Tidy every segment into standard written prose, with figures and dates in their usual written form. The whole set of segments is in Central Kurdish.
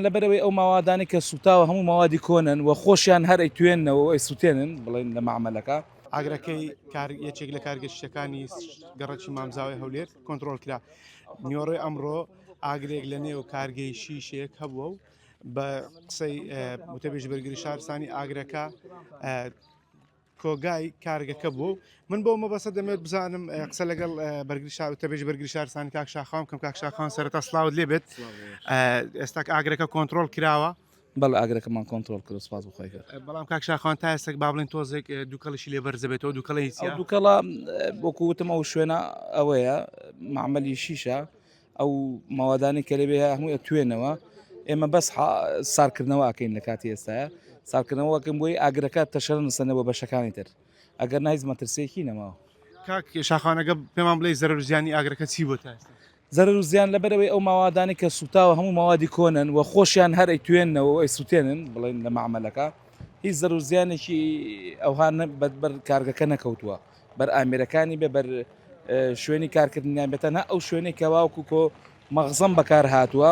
لەبەرەوەی ئەو ماوادانەی کە سوتاوە هەموو مەوادی کۆنن و خۆشیان هەر ئەیتوێننەوە و ئەیسوتێنن بڵێن لە مەعمەلەکە. ئاگرەکەی کار یەکێک لە کارگە شیشەکانی گەڕەکی مامزاوی هەولێر کۆنترۆڵ کرا. نیوەڕۆی ئەمڕۆ ئاگرێک لە نێو کارگەی شیشێک هەبووە و بە قسەی وتەبێژی بەرگری شارستانی ئاگرەکە کۆگای کارگەکە بوو من بۆ مەبەسە دەمێت بزانم قسە لەگەڵ بەرگری شار وتەبێژی بەرگری شارستانی کاک شاخان کەم کاک شاخان سەرەتا سلااوت لێبێت ئێستا ئاگرەکە کۆنتترۆل کراوە. بەڵێ ئاگرەکەمان کۆنتترۆل کرد سپاس بخوای کرد بەڵام کاک شاخان تا ئێستا با بڵێن تۆزێک دووکەڵیشی لێ بەرزەبێتەوە دووکەڵی دووکەڵە وەکو وتم ئەو شوێنە ئەوەیە معمەلی شیشە ئەو مەوادانەی کە لەوێ هەیە هەمووی ئەتوێنەوە ئێمە بەس سارکردنەوە ئەکەین لە کاتی ئێستاە سارکردنەوە ئەکەین بۆی ئاگرەکە تەشەر نسەنە بۆ بەشەکانی تر ئەگەر نا هیچ مەترسیەکی نەماوە. کاک شاخانەگە پێمان بڵێ زەرەر و زیانی ئاگرەکە چی بۆ تا ئێستا؟ زەرەر و زیان لەبەرئەوەی ئەو مەوادانەی کە سوتاوە هەموو مەوادی کۆنن و خۆشیان هەر ئەیتوێننەوە و ئەیسوتێنن بڵێن لە مەعمەلەکە هیچ زەرەر و زیانێکی ئەوها بەر کارگەکە نەکەوتووە بەر ئامێرەکانی بێ بەر شوێنی کارکردنیان بێت تەنها ئەو شوێنەی کە واوکو کۆ مەغزەم بەکار هاتووە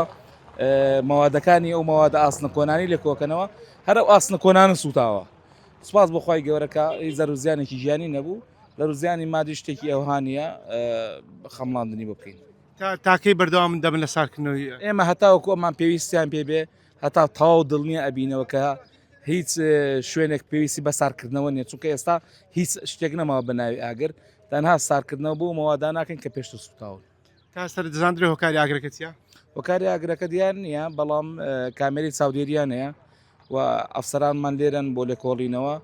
مەوادەکانی ئەو مەوادە ئاسنە کۆنانی لێ کۆکەنەوە هەر ئەو ئاسنە کۆنانە سوتاوە سپاس بۆ خوای گەورە کە هیچ زەرەر و زیانێکی گیانی نەبوو زەرەر و زیانی مادی شتێکی ئەوها نییە خەمڵاندنی بۆ بکەین. تا تاکەی بەردەوام دەبن لە سارکردنەوەی ئێمە هەتاوەکو ئەمان پێویستیان پێ بێ هەتا تەواو دڵنیا ئەبینەوە کە هیچ شوێنێک پێویستی بە سارکردنەوە نیە چونکە ئێستا هیچ شتێک نەماوە بە ناوی ئاگر تەنها سارکردنەوە بۆ مەوادا ناکەین کە پێشتر سوتاون. تا سەر دەزاندرێ هۆکاری ئاگرەکە چیە؟ هۆکاری ئاگرەکە دیار نییە بەڵام کامێری چاودێریان هەیە و ئەفسەرانمان لێرەن بۆ لێکۆڵینەوە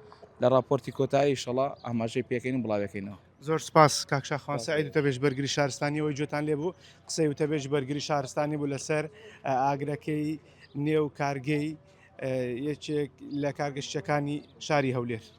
لە راپۆرتی کۆتایی ئیشەڵا ئاماژەی پێکەین و بڵاوێکەینەوە. زۆر سپاس کاک شاخوان سەعید وتەبێژ بەرگری شارستانی ئەوەی گوێتان لێ بوو قسەی وتەبێژ بەرگری شارستانی بوو لەسەر ئاگرەکەی نێو کارگەی یەکێک لە کارگەشتەکانی شاری هەولێر.